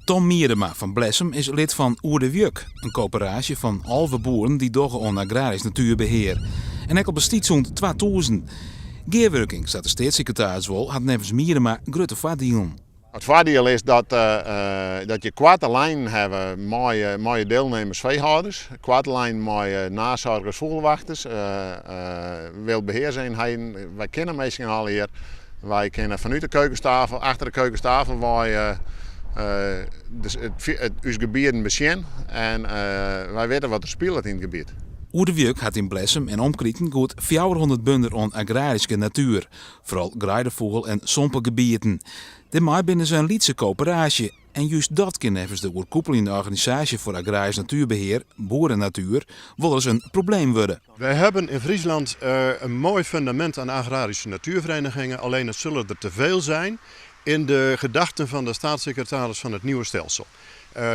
Tom Miedema fan Blessum is lid fan Oer de Wjuk, in koöperaasje fan 11 boeren dy't dogge oan agrarysk natuerbehear. En ek al bestiet sûnt 2000. Gearwurking, sa't de steatssekretaris wol, hat neffens Miedema grutte foardielen. It foardiel is dat je koarte lijnen hawwe mei je deelnemers feehâlders, koarte lijnen mei nasoargers, fûgelwachters, wildbeheerseenheden. Wy kenne minsken allegear. Wy kinne fanút de keukenstafel, achter de keukenstafel wei dus ús gebieden besjen en wy witte wat der spilet yn it gebiet. Oer de Wjuk hat yn Blessum en omkriten goed 400 bunder oan agraryske natuer, foaral greidefûgel en sompegebieten. Dêrmei binne se in lytse koöperaasje en just dat kin neffens de oerkoepeljende organisaasje foar agrarysk natuerbehear, Boerennatuur, wolris in probleem wurde. Wij hebben in Friesland een mooi fundament aan agrarische natuurverenigingen, alleen het zullen er te veel zijn in de gedachten van de staatssecretaris van het nieuwe stelsel.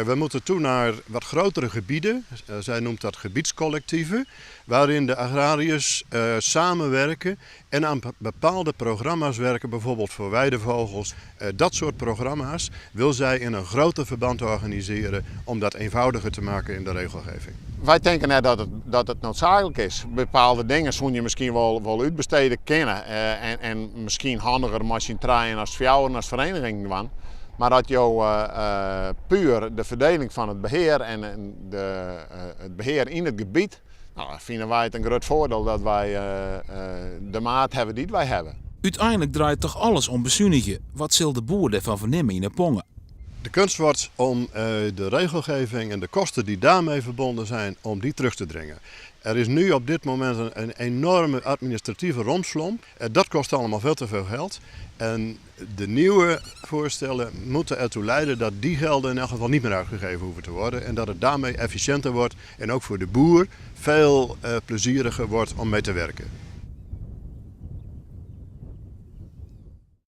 We moeten toe naar wat grotere gebieden, zij noemt dat gebiedscollectieven, waarin de agrariërs samenwerken en aan bepaalde programma's werken, bijvoorbeeld voor weidevogels. Dat soort programma's wil zij in een groter verband organiseren om dat eenvoudiger te maken in de regelgeving. Wy tinke net dat it noodzaaklik is. Bepaalde dingen soene je miskien wol útbestede kinne en miskien handiger mei syn trijen as fjouweren as vereniging dwaan. Mar as jo puer de ferdeling fan it behear en it behear yn it gebiet, dan fine wy it in grut foardiel dat wy de maat hawwe dy't wy hawwe. Uteinlik draait toch alles om besunigje. Wat sil de boer dêrfan fernimme yn 'e ponge? De kunst wordt om de regelgeving en de kosten die daarmee verbonden zijn, om die terug te dringen. Er is nu op dit moment een enorme administratieve rompslomp. Dat kost allemaal veel te veel geld. En de nieuwe voorstellen moeten ertoe leiden dat die gelden in elk geval niet meer uitgegeven hoeven te worden. En dat het daarmee efficiënter wordt en ook voor de boer veel plezieriger wordt om mee te werken.